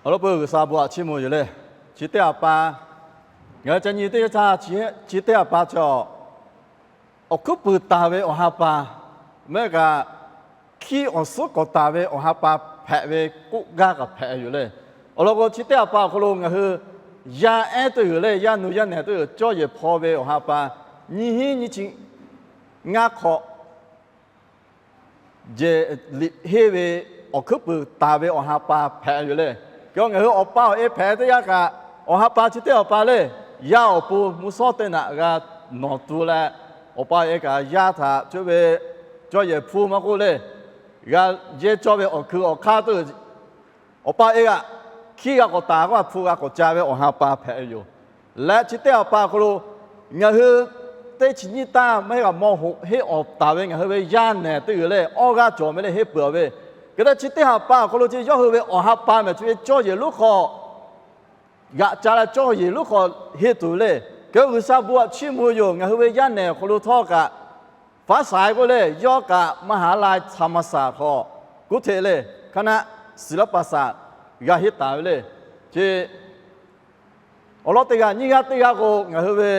Awˬ lawn peuˬ G'uiˬsha bon htaꞈ chiˇ mvuh yoˬ le. Chi teˇ ha pa, ngaˬ hui ca nyi teˇ yanˇ htaˇ, chi teˇ ha pa chi awˬ hkuiˉ puiˍ taˍ ve awˬ ha pa, mehˆ kaꞈ hkiˇ awˬ suhˉ k'awꞈ taˍ ve awˬ ha pa hpehꞈ ve k'oˆ gaˇ kaꞈ hpehꞈ yoˬ le. Awˬ lawn k'o, chi teˇ ha pa awˬ hk'aw lo ngaˬ hui yaˇ ehˉ teˇ g'uiˬ le, yaˇ nu yaˇ nehˬ teˇ g'uiˬ cawˇ yehˬ hpaw ve awˬ ha pa, nyiˇ hinˉ nyiˇ chi ngaˇ hk'awꞈ jehˬ liꞈ henˇ ve awˬ hkuiˉ puiˍ taˍ ve awˬ ha pa hpehꞈ yoˬ le. Hk'e ngaˬ hui awˬ pa awˬ e hpehꞈ teˇ yanˇ kaꞈ, awˬ ha pa chi teˇ ha pa le, yaˇ awˬ pon mvuhˇ shawˉ teˇ naꞈ g'a nawˬ tu leh, awˬ pa awˬ e kaꞈ yaˇ htaꞈ cuˇ ve cawˇ yehˬ hpu maˇ k'oˆ le, g'a yehˇ cawˇ ve awˬ hkui awˬ hk'aˇ teˇ g'uiˬ awˬ pa awˬ e g'aꞈ hkiˇ g'a k'awꞈ taˍ k'o, hpu g'a k'awꞈ ca ve awˬ ha pa hpehꞈ ve yoˬ. Leh chi teˇ ha pa awˬ hk'aw lo ngaˬ hui teˇ chi nyiˇ taˇ maˇ heˆ kaꞈ mawˇ hoꞈ henˇ awˬ taˍ ve ngaˬ hui ve yaˇ nehˬ teˇ g'uiˬ le, awˇ g'aˇ cawˬ ve le, henˇ peuˬ ve. Hk'e te chi teˇ ha pa awˬ hk'aw lo chi yawˇ hui ve awˬ ha pa mehˬ chi ve cawˇ yehˬ lonˉ hk'aw g'aꞈ ca leh cawˇ yehˬ lonˉ hk'aw henˇ tuˬ le. Hk'e G'uiˬsha bon htaꞈ chiˇ mvuh yoˬ. Ngaˬ hui ve yaˇ nehˬ awˬ hk'aw lo htawˇ kaꞈ faˉ saiˍ k'oˆ le, yawˇ kaꞈ มหาลัยธรรมศาสตร์ hk'aw kuˉ hteꞈ le, hkaˇ naˆ ศิลปศาสตร์ g'a henˇ taˍ ve le. Chi awˬ lawn teˇ g'aˇ nyiˇ g'aˇ teˇ g'aˇ k'o, ngaˬ hui ve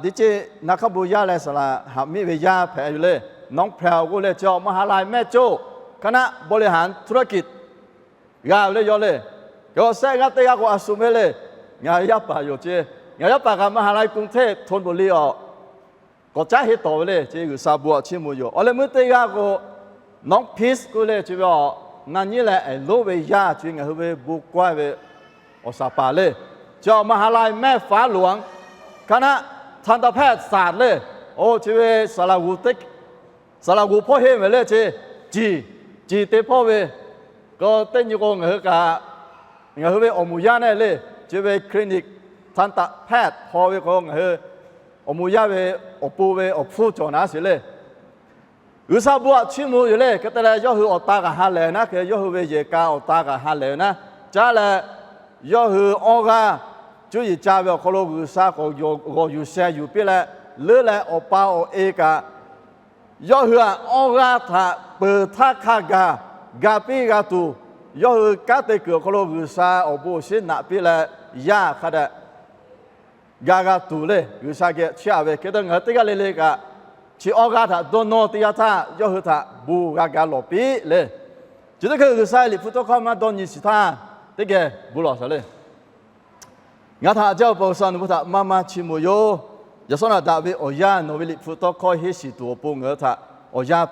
deˇ ceˇ naˍ hkaˇ bon yaˇ leh saˍ laꞈ haꞈ miˆ ve yaˇ hpehꞈ yoˬ le. น้องแพรว k'oˆ le, chi awˬ มหาลัยแม่โจ้ hkaˇ naˆ บริหารธุรกิจ g'a ve le yawˇ le. Hk'e awˬ shehˆ g'aˇ teˇ g'aˇ k'o a shu mehˆ le, ngaˬ yaˇ paˍ yoˬ ce. Ngaˬ yaˇ paˍ kaꞈ มหาลัยกรุงเทพธนบุรี awˬ k'awꞈ caˉ henˇ tawˍ ve le. Chi G'uiˬsha bon htaꞈ chiˇ mvuh yoˬ. Awˬ leh meuˇ teˇ g'aˇ k'o, น้องพีช k'oˆ le, chi ve awˬ na nyiˉ leh ehˍ lonˉ ve yaˇ, chi ngaˬ hui ve bon kawehˇ ve awˬ shaˍ paˍ le. Chi awˬ มหาลัยแม่ฟ้าหลวง hkaˇ naˆ ทันตแพทยศาสตร์ le. Oˇ chi ve saˍ laꞈ g'oˍ hpawˇ henˇ ve le, chi ciˬ, ciˬ te hpawˇ ve. K'o teˇ nyi k'o ngaˬ hui kaꞈ, ngaˬ hui ve awˬ moˍ yaˇ neˆ le, chi ve คลินิกทันตแพทย์ hpaw ve k'o ngaˬ hui awˬ moˍ yaˇ ve awˬ pon ve awˬ hpfuhˇ cawˬ naˉ sheˍ le. G'uiˬsha bon htaꞈ chiˇ mvuh yoˬ le. Hk'e te leh yawˇ hui awˬ ta kaꞈ ha lehˬ naˉ, hk'e yawˇ hui ve yehˬ ka awˬ ta kaꞈ ha lehˬ naˉ. Caˉ leh yawˇ hui awˇ g'aˇ cuˇ yiˍ ca ve awˬ hk'aw lo G'uiˬsha k'awꞈ g'awˬ yuˬ sheh yuˬ piˇ leh, leuˉ leh awˬ pa awˬ e kaꞈ yawˇ hui htaꞈ awˇ g'aˇ htaꞈ peuˬ htaˇ hk'a gaˬ ga piˇ g'a tuˬ, yawˇ hui kanˉ te kuiˬ awˬ hk'aw lo G'uiˬsha awˬ bon awˬ shinˉ naꞈ piˇ leh, yaˇ hk'a dehꞈ ga g'a tuˬ le. G'uiˬsha geh chiˇ aꞈ ve hk'e te ngaˬ hui teˇ g'aˇ le le kaꞈ, chi awˇ g'aˇ htaꞈ dawˇ nawˇ teˇ yanˇ htaˇ yawˇ hui htaꞈ bon g'a ga lawˬ piˇ le. Chi teˇ hkui G'uiˬsha ve Liꞈ hpu tawˇ hkawˇ maˇ dawˇ nyi shiˍ htaˇ, teˇ geh bon lawˬ shaˍ le. Ngaˬ htaꞈ jaˇ ve pa G'uiˬsha, nawˬ hui htaꞈ maˇ maˇ chiˇ mvuh yoˬ. Yaꞈ shawˉ naꞈ daꞈ ve awˬ yanˇ nawˬ ve Liꞈ hpu tawˇ hkawˇ henˇ shiˍ tuˬ awˬ pon ngaˬ hui htaꞈ awˬ yanˇ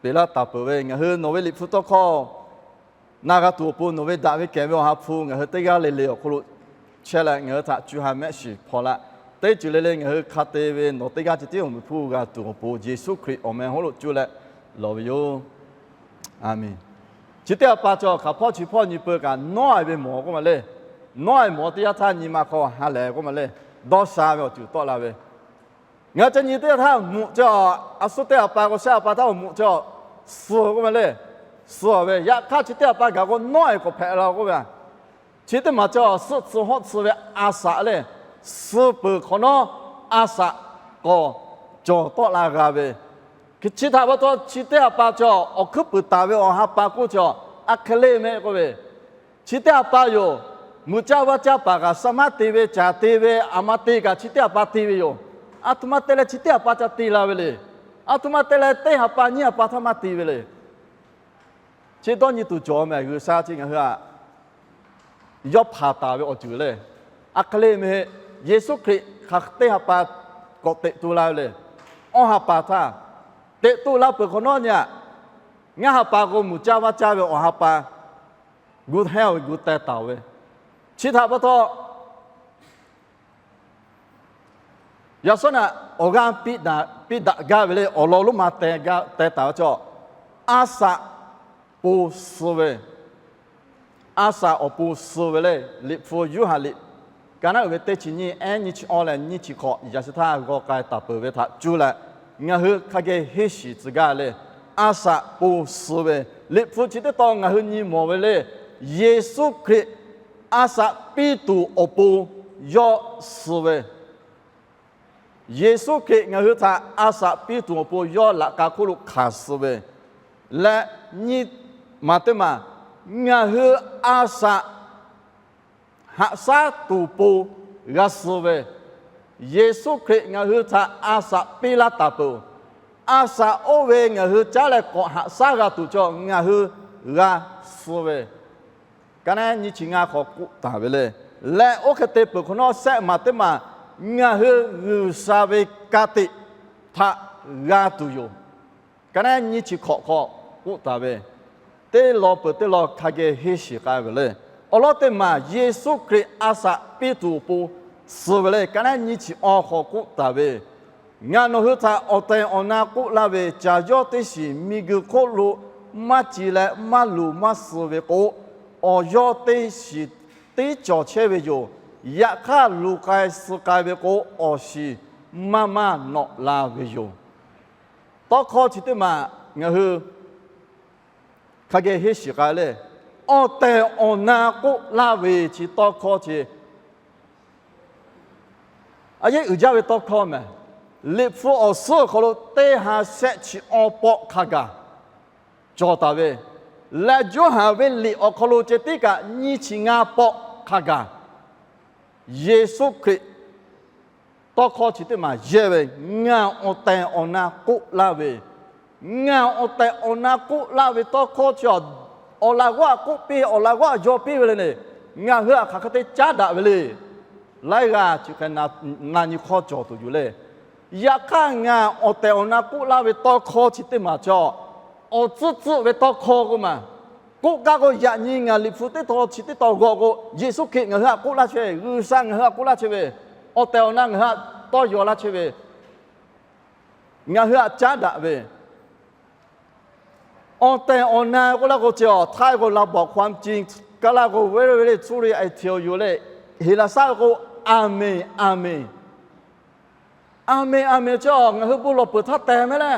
peꞈ laˇ taˍ peuˬ ve, ngaˬ hui nawˬ ve Liꞈ hpu tawˇ hkawˇ na g'a tuˬ awˬ pon nawˬ ve daꞈ ve kehˬ ve Awˬ ha hpu ngaˬ hui teˇ g'aˇ le le awˬ hk'aw lo chehˇ leh ngaˬ hui htaꞈ co ha mehˆ shiˍ hpaw laˇ. Teˇ ceuˬ le le ngaˬ hui hk'a te ve nawˬ teˇ g'aˇ ceh tiˉ awˬ meꞈ hpu g'a tuˬ awˬ pon Yeˍsuˆ Hkriꞈ awˬ meh hawˉ lo cuˇ leh lawˬ ve yoˬ. Aˍmenˍ. Chi teˇ ha pa chi awˬ hk'aˬ hpawˇ chi hpawˇ nyi peu kaꞈ nawˉ-e ve mawˬ k'oˆ ma le. Nawˉ-e mawˬ teˇ yanˇ htaˇ nyi ma hk'aw ha lehˬ k'oˆ ma le. Dawˇ sha ve awˬ ceuˬ tawˆ la ve. Ngaˬ hui ca nyi teˇ yanˇ htaˇ mvuhꞈ chi awˬ, a suhˉ teˇ ha pa k'o shehˆ ha pa htaˇ awˬ mvuhꞈ chi awˬ suh k'oˆ ma le. Suh ve yaꞈ hk'aˇ chi teˇ ha pa gaˬ k'o nawˉ-e k'awꞈ hpehꞈ la k'oˆ ve, chi teˇ maˬ chi awˬ suhˆ tcuh hawˆ tcuh ve a shaꞈ le. Suh peuˬ hk'awꞈ nawˉ a shaꞈ k'awꞈ cawˬ tawˆ la g'a ve. Chi htaꞈ pa taw chi teˇ ha pa chi awˬ hkuiˉ puiˍ taˍ ve awˬ ha pa k'oˆ chi awˬ a hk'e le mehˆ k'oˆ ve, chi teˇ ha pa yoˬ. Muiˬ caˇ vaˇ caˇ paˍ kaꞈ shaˉ maˉ te ve caˍ te ve aˬ ma te kaꞈ chi teˇ ha pa te ve yoˬ. A htoꞈ ma te leh chi teˇ ha pa ca te la ve le. A htoꞈ ma te leh teˇ ha pa nyiˇ ha pa htaˇ maˇ te ve le. Chi dawˇ nyi tuˬ cawˬ mehˬ. G'uiˬsha chi ngaˬ hui aꞈ yawˇ hpanˍ taˍ ve awˬ ceuˬ le. A hk'e le mehˆ, Yeˍsuˆ Hkriꞈ hk'aˬ teˇ ha pa k'awꞈ teꞈ tu la ve le. Awˇ ha pa htaˇ teꞈ tu la peuˬ hk'awꞈ nawˉ nyi aꞈ, ngaˇ ha pa k'o muiˬ caˇ vaˇ caˇ ve awˬ ha pa gu hehnˇ ve gu teh taˍ ve. Chi htaꞈ pa taw yaꞈ shawˉ naꞈ awˬ g'aˇ piˇ daꞈ gaˇ ve le. Awˬ lawn lonˉ ma teh taˍ ve chaw, a shaꞈ pon suh ve, a shaꞈ awˬ pon suh ve le. Liꞈ hpu Yoˇhanˬ liꞈ ka naˉ uiˍ ve teˇ chi nyiˇ, ehˉ nyiˇ chi awˇ leh nyiˇ chi hk'awꞈ yaꞈ shi htaˇ g'aw k'ai taˍ peuˬ ve htaꞈ cuˇ leh, ngaˬ hui hk'a geh henˇ shiˍ tcuh gaˇ le. A shaꞈ pon suh ve, Liꞈ hpu chi teˇ tawn ngaˬ hui nyi mawˬ ve le. Yeˍsuˆ Hkriꞈ a shaꞈ piˇ tuˬ awˬ pon yawˇ suh ve. Yeˍsuˆ Hkriꞈ ngaˬ hui htaꞈ a shaꞈ piˇ tuˬ awˬ pon yawˇ laꞈ ka hk'oˆ lo hkanˍ suh ve, leh nyiˇ maˬ teˇ maˬ Ngaˬ hui a shaꞈ haꞈ shaˉ tuˬ po g'a suh ve, Yeˍsuˆ Hkriꞈ ngaˬ hui htaꞈ a shaꞈ piˇ laˇ taˍ peuˬ. A shaꞈ oˇ ve ngaˬ hui caˉ leh k'awꞈ haꞈ shaˉ g'a tuˬ cawˬ ngaˬ hui g'a suh ve, ka naˉ nyiˇ chi ngaˇ hk'aw k'oˆ taˍ ve le. Leh oˇ hk'e te peuˬ hk'awꞈ nawˉ, shehˆ maˬ teˇ maˬ ngaˬ hui G'uiˬsha ve ka tiꞈ htaꞈ g'a tuˬ yoˬ. Ka naˉ nyiˇ chi hk'awꞈ hk'aw k'oˆ taˍ ve, teˇ law peuˬ teˇ law hk'a geh henˇ shiˍ k'ai ve le. Awˬ lawn teˇ maˬ Yeˍsuˆ Hkriꞈ a shaꞈ piˇ tuˬ awˬ pon suh ve le. Ka naˉ nyiˇ chi awˬ hk'aw k'oˆ taˍ ve, Ngaˬ nawˬ hui htaꞈ awˬ tehˬ awˬ na k'oˆ laˇ ve, caˬ yawˇ teˇ shiˍ miˬguiˬ hk'oˆ lo maˇ ci leh maˇ luˬ maˇ suh ve k'o, awˬ yawˇ teˇ shiˍ tiˉ cawˬ chehˇ ve yoˬ. Yaꞈ hk'aˇ, luˬ k'ai suh k'ai ve k'o, awˬ shiˍ maˇ maˇ nawꞈ la ve yoˬ. Tawˇ hkawˇ chi teˇ maˬ ngaˬ hui hk'a geh henˇ shiˍ k'ai le. Awˬ tehˬ awˬ na k'oˆ laˇ ve chi tawˇ hkawˇ chi a yehˉ uiˍ jaˇ ve tawˇ hkawˇ mehˬ. Liꞈ hpu awˬ suhˉ awˬ hk'aw lo teˇ ha shehˆ chi awˇ pawˆ hk'a gaˬ cawˬ taˍ ve, leh Yoˇhanˬ ve liꞈ awˬ hk'aw lo ceh tiˉ kaꞈ nyiˇ chi ngaˇ pawˆ hk'a gaˬ Yeˍsuˆ Hkriꞈ tawˇ hkawˇ chi teˇ maˬ yehˇ ve, Ngaˬ awˬ tehˬ awˬ na k'oˆ laˇ ve, ngaˬ awˬ tehˬ awˬ na k'oˆ laˇ ve tawˇ hkawˇ chi, awˬ laꞈ g'awˇ aꞈ k'oˆ piˇ, awˬ laꞈ g'awˇ aꞈ yaw piˇ ve le. Ngaˬ hui aꞈ hk'aˬ hk'e te caˉ daꞈ ve le. Laiˉ g'aˇ chi hk'e na nyi hk'awˇ cawˬ tuˬ yoˬ le. Yaꞈ hk'aˇ, ngaˬ awˬ tehˬ awˬ na k'oˆ laˇ ve tawˇ hkawˇ chi teˇ maˬ cawˬ, awˬ tcuhˉ tcuhˆ ve tawˇ hkawˇ k'oˆ maˬ. K'oˆ gaˇ k'o, yaꞈ nyi ngaˬ liꞈ hpu teˇ tawn chi teˇ tawn g'aw k'o, Yeˍsuˆ Hkriꞈ ngaˬ hui aꞈ k'oˆ laˇ chehˇ ve, G'uiˬsha ngaˬ hui aꞈ k'oˆ laˇ chehˇ ve, awˬ tehˬ awˬ na ngaˬ hui aꞈ tawˇ yaw laˇ chehˇ ve, ngaˬ hui aꞈ caˉ daꞈ ve, awˬ tehˬ awˬ na k'oˆ laˇ k'o, chi awˬ htaiˇ k'o เราบอกความจริง, Kaˇlaˇ k'o เวเรเวเร tsuˇ ri aeˍ hteꞈ awˬ yoˬ le. Heˍlaˍsaˆ k'o, Aˍmenˍ, Aˍmenˍ. Aˍmenˍ, Aˍmenˍ chi ngaˬ hui bon lawˬ peuˬ htaˇ te mehˍ le.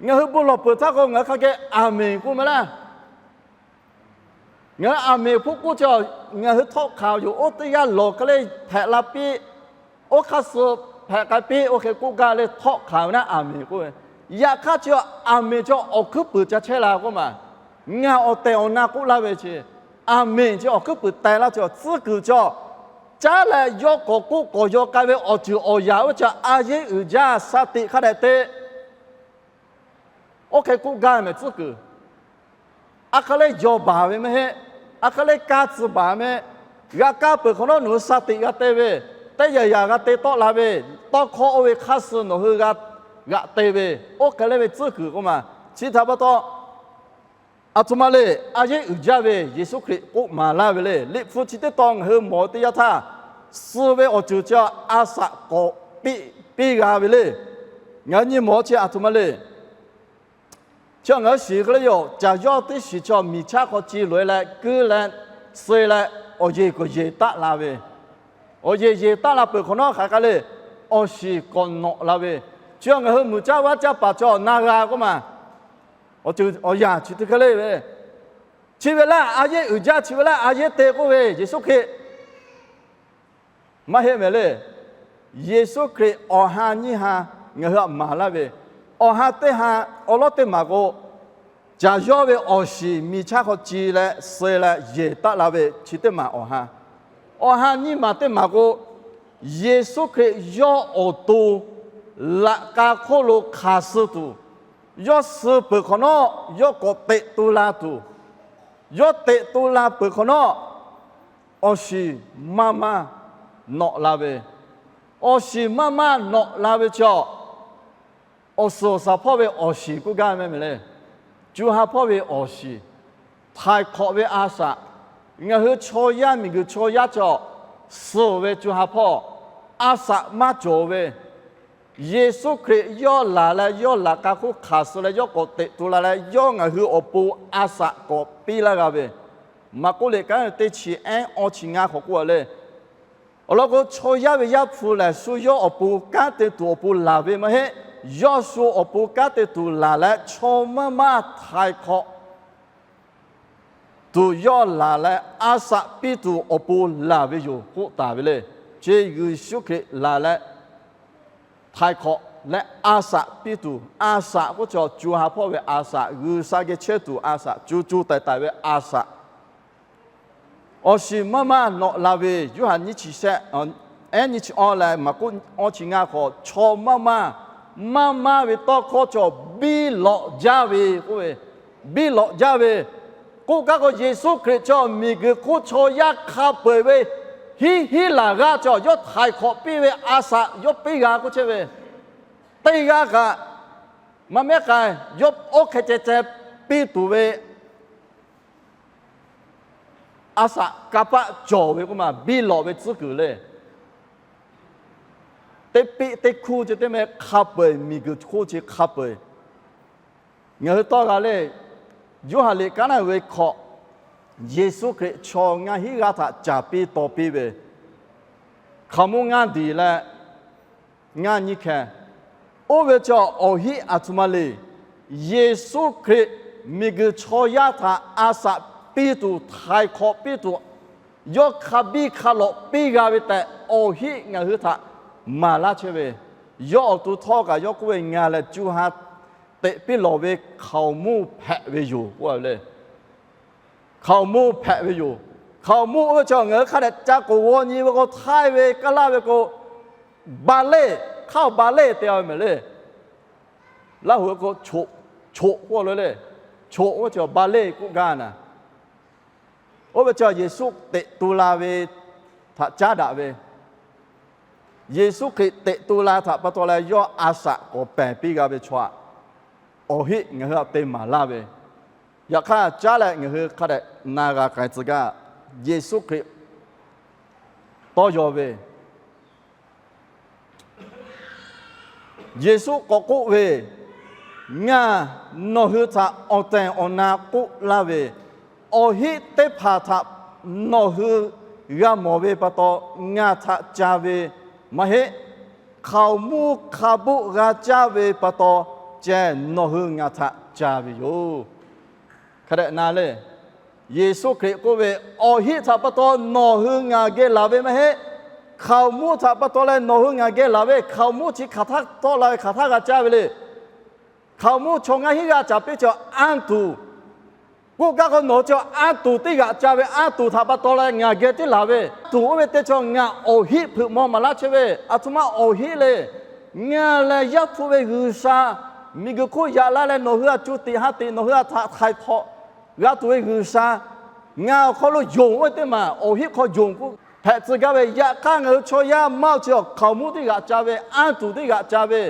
Ngaˬ hui bon lawˬ peuˬ htaˇ k'o, ngaˬ hui hk'a geh Aˍmenˍ k'oˆ mehˍ le. Ngaˬ hui Aˍmenˍ hpfuhˆ k'oˆ chi, ngaˬ hui htawˆ hk'aˬ yoˬ. Oˇ teˇ yanˇ lawˬ hk'e le hpehꞈ la piˇ, oˇ hk'aˇ suh hpehꞈ k'ai piˇ, oˇ hk'e k'oˆ gaˇ le htawˆ hk'aˬ ve naˉ Aˍmenˍ k'oˆ ve. Yaꞈ hk'aˇ chi Aˍmenˍ chi awˬ hkuiˉ puiˍ ca chehˇ la k'oˆ maˬ. Ngaˬ awˬ tehˬ awˬ na k'oˆ laˇ ve chi, Aˍmenˍ chi awˬ hkuiˉ puiˍ teh laˇ chi tcuhˉ kuiˬ chi, caˉ leh yawˇ k'awꞈ k'oˆ k'awꞈ yaw k'ai ve awˬ ceuˬ awˬ yaꞈ oˇ chi a yehˉ uiˍ jaˇ sha tiꞈ hk'a dehꞈ te. Oˇ hk'e k'oˆ gaˇ mehˍ tcuhˉ kuiˬ. A hk'e le yaw baˬ ve mehˍ heˆ. A hk'e le kaˇ tcuh baˬ mehˍ. G'a kaˇ peuˬ hk'awꞈ nawˉ nawˬ hui sha tiꞈ g'a te ve, teˇ yanˇ yanˇ g'a te tawˆ la ve, tawˇ hkawˇ oˇ ve hk'aˇ suh nawˬ hui g'a, g'aꞈ te ve, oˇ hk'e le ve tcuhˉ kuiˬ k'oˆ maˬ. Chi htaꞈ pa taw, aˬ htoꞈ ma le, a yehˉ uiˍ jaˇ ve Yeˍsuˆ Hkriꞈ k'oˆ maˍ laˇ ve le. Liꞈ hpu chi teˇ tawn ngaˬ hui mawˬ teˇ yanˇ htaˇ, suh ve awˬ ceuˬ chi a shaꞈ k'awꞈ piˇ, piˇ g'a ve le. Ngaˬ hui nyi mawˬ chi aˬ htoꞈ ma le. Chi ngaˬ hui shiˍ hk'e le yoˬ. Caˬ yawˇ teˇ shiˍ chi miˬ chaˇ hk'aw ci loꞈ-e leh, kuiˇ leh, suh-e leh, awˬ yeˬ k'awꞈ yeˬ taˆ la ve, awˬ yeˬ yeˬ taˆ la peuˬ hk'awꞈ nawˉ hk'aˬ hk'e le, awˬ shiˍ k'awꞈ nawꞈ la ve. Chi ngaˬ hui muiˬ caˇ vaˇ caˇ paˍ chi na g'a k'oˆ maˬ. Awˬ ceuˬ awˬ yanˇ chi teˇ hk'e le ve. Chi ve laˇ a yehˉ uiˍ jaˇ, chi ve laˇ a yehˉ te k'oˆ ve Yeˍsuˆ Hkriꞈ maˇ heˆ mehˍ le. Yeˍsuˆ Hkriꞈ awˬ ha nyiˇ ha ngaˬ hui aꞈ maˍ laˇ ve, awˬ ha teˇ ha awˬ lawˉ teˇ maˬ k'o, caˬ yawˇ ve awˬ shiˍ miˬ chaˇ hk'aw ci leh suh-e leh yeˬ taˆ la ve chi teˇ maˬ awˬ ha. Awˬ ha nyiˇ maˬ teˇ maˬ k'o, Yeˍsuˆ Hkriꞈ yawˇ awˬ to laꞈ ka hk'oˆ lo hk'aˬ suh tuˬ, yawˇ suh peuˬ hk'awꞈ nawˉ yawˇ k'awꞈ teꞈ tu la tuˬ, yawˇ teꞈ tu la peuˬ hk'awꞈ nawˉ, awˬ shiˍ maˇ maˇ nawꞈ la ve, awˬ shiˍ maˇ maˇ nawꞈ la ve chi, awˬ suhˍ awˬ shaˍ hpawˇ ve awˬ shiˍ k'oˆ gaˇ mehˍ mehˍ le. Co ha hpawˇ ve awˬ shiˍ, htaiˍ hk'awꞈ ve a shaꞈ, ngaˬ hui chaw yaˇ miˬguiˬ chaw yaˇ chi suhˍ ve co ha hpawˇ a shaꞈ maˇ cawˬ ve, Yeˍsuˆ Hkriꞈ yawˇ laˬ leh yawˇ laꞈ ka hk'oˆ hk'aˬ suh leh yawˇ k'awꞈ teꞈ tu la leh yawˇ ngaˬ hui awˬ pon a shaꞈ k'awꞈ piˇ laˇ g'a ve, Maˍkuˆ liꞈ kanˉ teˇ chi ehˉ awˇ chi ngaˇ hk'awꞈ k'oˆ a le. Awˬ lawn k'o, chaw yaˇ ve Yaˇ hpu lehˬ, shu yawˇ awˬ pon kanˉ te tuˬ awˬ pon laˬ ve maˇ heˆ. Yawˇ shu awˬ pon kanˉ te tuˬ laˬ leh, chaw maˇ maˇ htaiˍ hk'awꞈ tuˬ yawˇ laˬ leh, a shaꞈ piˇ tuˬ awˬ pon laˬ ve yoˬ k'oˆ taˍ ve le. Chi Yeˍsuˆ Hkriꞈ laˬ leh, htaiˍ hk'awꞈ leh a shaꞈ piˇ tuˬ, a shaꞈ k'oˆ chaw co ha hpawˇ ve a shaꞈ, G'uiˬsha geh chehˇ tuˬ a shaꞈ, co co taiˍ taiˍ ve a shaꞈ. Awˬ shiˍ maˇ maˇ nawꞈ la ve, Yoˇhanˬ nyiˇ chi shehˆ, ehˉ nyiˇ chi awˇ leh Maˍkuˆ awˇ chi ngaˇ hk'aw, chaw maˇ maˇ, maˇ maˇ ve tawˇ hkawˇ chaw biˇ lawꞈ jaˇ ve k'oˆ ve, biˇ lawꞈ jaˇ ve, k'oˆ kaˇ k'o, Yeˍsuˆ Hkriꞈ chaw miˬguiˬ hk'oˆ chaw yaˇ hk'a peu-eˬ ve hiˉ hiˉ laˬ g'aˇ chaw yawˇ htaiˍ hk'awꞈ piˇ ve a shaꞈ yawˇ piˇ g'a k'oˆ chehˇ ve, teˇ g'aˇ kaꞈ maˇ mehˉ k'ai, yawˇ oˇ hk'e ceh ceh piˇ tuˬ ve a shaꞈ kanˇ paˆ cawˬ ve k'oˆ ma, biˇ lawꞈ ve tcuhˉ kuiˬ le. Teˇ piˆ teˇ hkuˇ chi teˇ meh hk'a peu-eˬ, miˬguiˬ hk'oˆ chi hk'a peu-eˬ. Ngaˬ hui tawˇ g'a le, Yoˇhanˬ liꞈ kaˉ naˆ ve hkawꞈ, Yeˍsuˆ Hkriꞈ chaw ngaˇ hinˉ g'aˇ htaꞈ caˍ piˇ taw piˇ ve, hkaoˍmonˇ ngaˇ diˬ leh ngaˇ nyiˇ hkeh. Oˇ ve chaw awˬ hinˉ aˬ htoꞈ ma le. Yeˍsuˆ Hkriꞈ miˬguiˬ chaw yaˇ htaꞈ a shaꞈ piˇ tuˬ, htaiˍ hk'awꞈ piˇ tuˬ, yawˇ hk'a biˇ hk'a lawꞈ piˇ g'a ve tehꞈ awˬ hinˉ ngaˬ hui htaꞈ maˍ laˇ chehˇ ve, yawˇ awˬ to htawˇ kaꞈ yawˇ k'oˆ ve, Ngaˬ lehˬ co ha teꞈ piˇ lawˬ ve hkaoˍmonˇ hpehꞈ ve yoˬ k'oˆ ve le. Hkaoˍmonˇ hpehꞈ ve yoˬ. Hkaoˍmonˇ oˇ ve chaw ngaˬ hui hk'a dehꞈ ca k'oˍ g'aw nyi ve k'o, htaiˇ ve kaˇ laˇ ve k'o, ba leˇ, hk'aˇ ba leˇ te ve mehˍ le. Laˇ huˍ ve k'o, choꞈ k'oˆ lo le. Choꞈ oˇ ve chaw ba leˇ k'oˆ gaˇ naˍ. Oˇ ve chaw Yeˍsuˆ teꞈ tu la ve htaꞈ caˉ daꞈ ve, Yeˍsuˆ Hkriꞈ teꞈ tu la htaꞈ pa taw leh yawˇ a shaꞈ k'awꞈ pehˬ piˇ g'a ve chaw aꞈ, awˬ hinˉ ngaˬ hui htaꞈ te maˍ laˇ ve, yaꞈ hk'aˇ caˉ leh ngaˬ hui hk'a dehꞈ na g'a k'ai tcuh gaˇ. Yeˍsuˆ Hkriꞈ tawˇ yaw ve, Yeˍsuˆ k'awꞈ k'oˆ ve, Ngaˬ nawˬ hui htaꞈ awˬ tehˬ awˬ na k'oˆ laˇ ve, awˬ hinˉ teˇ hpaˍ htaꞈ nawˬ hui g'a mawˬ ve pa taw ngaˬ htaꞈ ca ve maˇ heˆ. Hkaoˍmonˇ hk'a buˆ g'a caˇ ve pa taw ceh nawˬ hui ngaˬ htaꞈ ca ve yoˬ. Hk'a dehꞈ na le. Yeˍsuˆ Hkriꞈ k'oˆ ve, Awˬ hinˉ htaꞈ pa taw nawˬ hui ngaˬ geh laˬ ve maˇ heˆ. Hkaoˍmonˇ htaꞈ pa taw leh nawˬ hui ngaˬ geh laˬ ve. Hkaoˍmonˇ chi hk'aˬ htaˇ tawˆ la ve, hk'aˬ htaˇ g'a caˇ ve le. Hkaoˍmonˇ chaw ngaˇ hinˉ g'aˇ caˍ piˇ chaw anˇ tuˬ k'oˆ gaˇ k'o, nawˬ hui chaw anˇ tuˬ teˇ g'aꞈ ca ve, anˇ tuˬ htaꞈ pa taw leh ngaˬ geh tiˉ laˬ ve. Tuˬ oˇ ve teˇ chaw ngaˬ awˬ hinˉ hpeuꞈ maw maˍ laˇ chehˇ ve, aˬ htoꞈ ma awˬ hinˉ le. Ngaˬ lehˬ Yaˇ hpu ve G'uiˬsha, miˬguiˬ hk'oˆ yaꞈ la leh nawˬ hui htaꞈ co tiꞈ ha tiꞈ nawˬ hui htaꞈ htaiˍ hk'awꞈ g'a tuˬ ve G'uiˬsha, ngaˬ awˬ hk'aw lo yonˍ oˇ ve teˇ maˬ awˬ hinˉ hk'aw yonˍ k'o hpehꞈ tcuh gaˇ ve. Yaꞈ hk'aˇ ngaˬ hui chaw yaˇ maˇ oˬ chi awˬ hkaoˍmonˇ teˇ g'aꞈ ca ve, anˇ tuˬ teˇ g'aꞈ ca ve,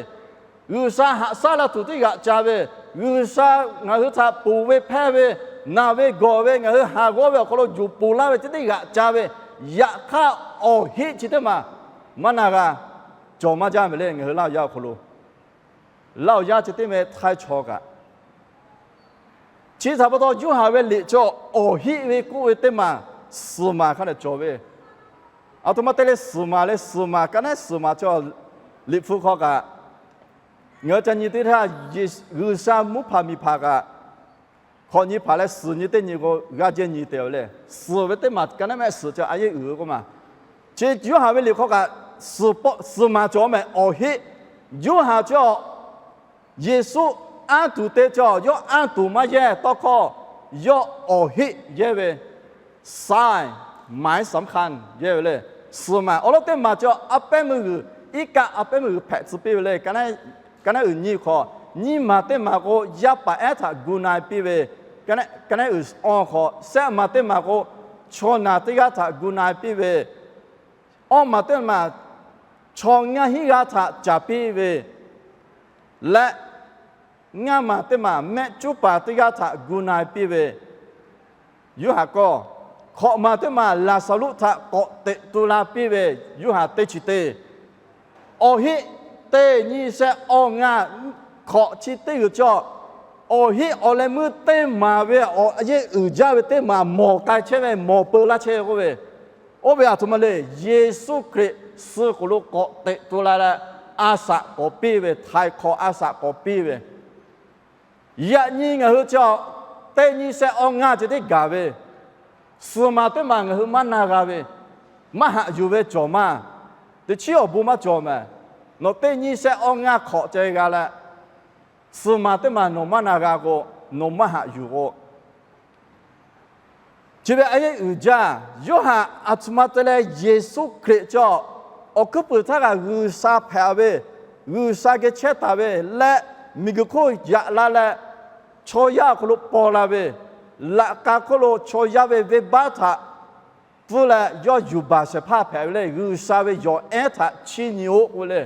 G'uiˬsha haꞈ shaˉ la tuˬ teˇ g'aꞈ ca ve, G'uiˬsha ngaˬ hui htaꞈ ponˬ ve hpehˇ ve, naˬ ve gawˬ ve, ngaˬ hui haˍ g'awˇ ve awˬ hk'aw lo yuˬ ponˬ laˇ ve teˇ g'aꞈ ca ve, yaꞈ hk'aˇ awˬ hinˉ chi teˇ maˬ maˇ na g'a, cawˬ maˇ jaˇ ve le. Ngaˬ hui Laˇ huˍ yaˇ awˬ hk'aw lo, Laˇ huˍ yaˇ chi teˇ meh htaiˇ chaw kaꞈ chi htaꞈ pa taw Yoˇhanˬ ve liꞈ chaw awˬ hinˉ ve k'oˆ ve teˇ maˬ suhˍ maˬ hk'a dehꞈ cawˬ ve. Aˬ htoꞈ ma te leh suhˍ maˬ leh suhˍ maˬ ka naˉ suhˍ maˬ chaw liꞈ hpu hk'aw kaꞈ, ngaˬ hui ca nyi teˇ htaˇ, G'uiˬsha mvuhˇ hpaˍ miˬ hpaˍ kaꞈ hk'awꞈ nyi hpaˍ leh suhˍ nyi teˇ nyi k'o g'aˇ jehˇ nyi te ve le. Suhˍ ve teˇ maˬ ka naˉ mehˆ suhˍ chaw a yehˇ uiˍ ve k'oˆ ma. Chi Yoˇhanˬ ve liꞈ hk'aw kaꞈ suhˍ maˬ cawˬ mehˍ awˬ hinˉ. Yoˇhanˬ chaw Yeˍsuˆ anˇ tuˬ te chaw yawˇ anˇ tuˬ maˇ yehˇ tawˇ hkawˇ, yawˇ awˬ hinˉ yehˇ ve, สายหมายสำคัญ yehˇ ve le. Suhˍ maˬ awˬ lawn teˇ maˬ chaw a pehˉ meuˇ g'uiˬ, iˉ kaˆ a pehˉ meuˇ g'uiˬ hpehꞈ tcuh piˇ ve le. Ka naˉ uiˍ nyi hk'aw, nyiˇ maˬ teˇ maˬ k'o yaˇ paˍ ehˉ htaꞈ gu na-e piˇ ve, ka naˉ uiˍ awˇ hk'aw shehˆ maˬ teˇ maˬ k'o chaw naˬ teˇ g'aˇ htaꞈ gu na-e piˇ ve, awˇ maˬ teˇ maˬ chaw ngaˇ hinˉ g'aˇ htaꞈ caˍ piˇ ve leh, ngaˇ maˬ teˇ maˬ mehˆ cuˉ paˍ teˇ g'aˇ htaꞈ gu na-e piˇ ve, Yoˇhanˬ kawˇ. Hkawꞈ maˬ teˇ maˬ Laˍzaˍruˆ htaꞈ k'awꞈ teꞈ tu la piˇ ve, Yoˇhanˬ teˇ chi teˇ. Awˬ hinˉ teˇ nyi shehˆ awˇ ngaˇ hkawꞈ chi teˇ g'uiˬ cawˬ. Awˬ hinˉ awˬ leh meuˇ teˇ maˬ ve awˬ yehˇ uiˍ jaˇ ve teˇ maˬ mawˬ k'ai chehˇ ve, mawˬ peu laˇ chehˇ ve k'oˆ ve, oˇ ve aˬ htoꞈ ma le. Yeˍsuˆ Hkriꞈ suh k'oˍ lo k'awꞈ teꞈ tu la leh, a shaꞈ k'awꞈ piˇ ve, htaiˍ hk'awꞈ a shaꞈ k'awꞈ piˇ ve, yaꞈ nyi ngaˬ hui cawˬ teˇ nyi shehˆ awˇ ngaˇ ceh tiˉ gaˬ ve, suhˍ maˬ teˇ maˬ ngaˬ hui maˇ na g'a ve, maˇ haꞈ yuˬ ve cawˬ maˇ, teꞈ chiˉ awˬ bon maˇ cawˬ mehˍ. Nawˬ teˇ nyiˇ shehˆ awˇ ngaˇ hk'awꞈ ceh g'a leh, suhˍ maˬ teˇ maˬ nawˬ maˇ na g'a k'o, nawˬ maˇ haꞈ yuˬ k'o, chi ve a yehˉ uiˍ jaˇ. Yoˇhanˬ aˬ htoꞈ ma te leh Yeˍsuˆ Hkriꞈ cawˬ awˬ hkuiˉ puiˍ htaˇ kaꞈ G'uiˬsha hpehꞈ ve, G'uiˬsha geh chehˇ taˍ ve leh, miˬguiˬ hk'oˆ yaꞈ la leh, chaw yaˇ awˬ hk'aw lo paw la ve, laꞈ ka hk'oˆ lo chaw yaˇ ve venˇbaˆ htaꞈ pfuhˇ leh yawˇ yuˬ baˬ shehˍ hpaˇ hpehꞈ ve le. G'uiˬsha ve yawˬ ehˉ htaꞈ chiˇ nyi-oˆ k'oˆ ve le.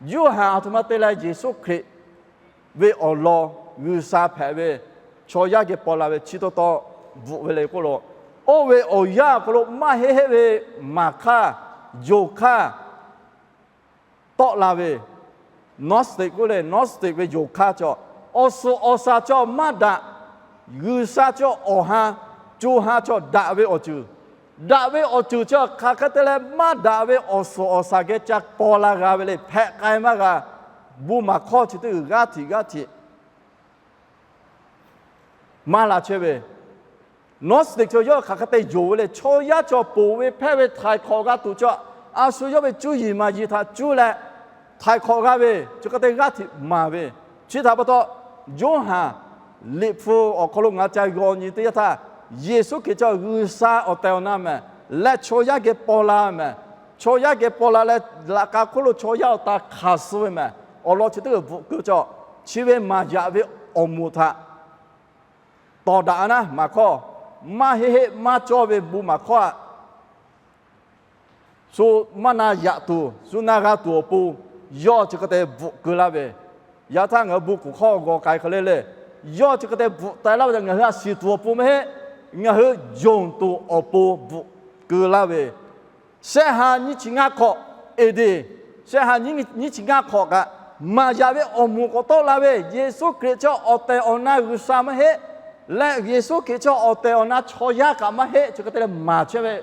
Yoˇhanˬ aˬ htoꞈ ma te leh Yeˍsuˆ Hkriꞈ ve awˬ lawn G'uiˬsha hpehꞈ ve, chaw yaˇ geh paw la ve chi taw taw bvuhꞈ ve le k'oˆ lo, oˇ ve awˬ yanˇ awˬ hk'aw lo maˇ heˆ heˆ ve maˍ hk'aˇ, yonˍ hk'aˇ tawˆ la ve, Gnostic k'oˆ le, Gnostic ve yonˍ hk'aˇ cawˬ, awˬ suhˍ awˬ shaˍ cawˬ maˇ daꞈ, G'uiˬsha cawˬ awˬ ha, co ha cawˬ daꞈ ve awˬ ceuˬ, daꞈ ve awˬ ceuˬ cawˬ hk'aˬ hk'e te leh maˇ daꞈ ve awˬ suhˍ awˬ shaˍ geh ca paw la g'a ve le. Hpehꞈ k'ai maˇ g'a. Bon maˍ hkawˇ chi teˇ g'aˇ htiꞈ g'aˇ htiꞈ maˇ la chehˇ ve, Gnostic cawˬ yawˇ hk'aˬ hk'e te yonˍ ve le. Chaw yaˇ cawˬ ponˬ ve hpehˇ ve htaiˍ hk'awꞈ g'a tuˬ cawˬ, a shu yawˇ ve cuˇ yiˍ maˍ yiˍ htaꞈ cuˇ leh htaiˍ hk'awꞈ g'a ve, chi hk'e te g'aˇ htiꞈ maˍ ve. Chi htaꞈ pa taw, Yoˇhanˬ liꞈ hpu awˬ hk'aw lo ngaˬ ca g'aw nyi teˇ yanˇ htaˇ, Yeˍsuˆ Hkriꞈ cawˬ G'uiˬsha awˬ tehˬ awˬ na mehˍ leh chaw yaˇ geh paw la mehˍ. Chaw yaˇ geh paw la leh laꞈ ka hk'oˆ lo chaw yaˇ awˬ ta hk'aˬ suh ve mehˍ. Awˬ lawn chi teˇ g'uiˬ bvuhꞈ keu cawˬ, chi ve maˍ yaꞈ ve awˬ moˍ htaꞈ tawˍ daꞈ naˉ maˍ hkawˇ, maˇ heˆ heˆ maˇ cawˇ ve bon maˍ hkawˇ aꞈ shu maˇ na yaꞈ tuˬ, shu na g'a tuˬ awˬ pon, yawˇ chi hk'e te bvuhꞈ keu laˇ ve. Yaꞈ htaˇ ngaˬ hui bon kuˬ hkawˇ g'aw k'ai hk'e le le, yawˇ chi hk'e te bvuhꞈ taiˍ laˇ ve ngaˬ hui a shiˍ tuˬ awˬ pon maˇ heˆ, ngaˬ hui yonˍ tuˬ awˬ pon bvuhꞈ keu laˇ ve. Shehˆ ha nyiˇ chi ngaˇ hk'awꞈ, A.D., shehˆ ha nyiˇ chi ngaˇ hk'awꞈ kaꞈ, maˍ yaꞈ ve awˬ moˍ k'awꞈ tawˆ la ve, Yeˍsuˆ Hkriꞈ cawˬ awˬ tehˬ awˬ na G'uiˬsha maˇ heˆ leh, Yeˍsuˆ Hkriꞈ cawˬ awˬ tehˬ awˬ na chaw yaˇ kaꞈ maˇ heˆ, chi hk'e te leh maˍ chehˇ ve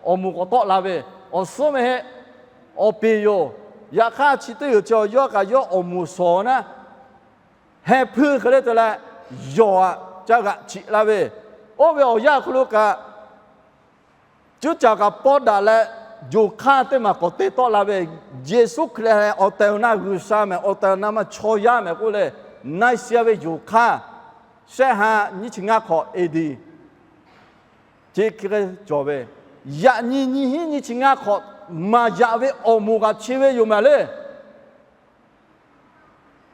awˬ moˍ k'awꞈ tawˆ la ve, awˬ suhˉ maˇ heˆ, awˬ peˍ yoˬ. Yaꞈ hk'aˇ chi teˇ g'uiˬ cawˬ yawˇ kaꞈ yawˇ awˬ moˍ shawˍ naˉ, heh hpuiˇ hk'e le te leh, yawˬ aꞈ ca g'aꞈ chiꞈ la ve, oˇ ve awˬ yanˇ awˬ hk'aw lo kaꞈ cuˇ caˍ kaꞈ pawˆ daꞈ leh, yonˍ hk'aˇ teˇ maˬ k'awꞈ te tawˆ la ve, Yeˍsuˆ Hkriꞈ lehˬ awˬ tehˬ awˬ na G'uiˬsha mehˍ, awˬ tehˬ awˬ na maˇ chaw yaˇ mehˍ k'oˆ leh, Nicaea ve yonˍ hk'aˇ, shehˆ ha nyiˇ chi ngaˇ hk'awꞈ A.D. chi hk'e cawˬ ve, yaꞈ nyi nyiˇ hinˉ nyiˇ chi ngaˇ hk'awꞈ maˍ yaꞈ ve awˬ moˍ kaꞈ chi ve yoˬ mehˍ le.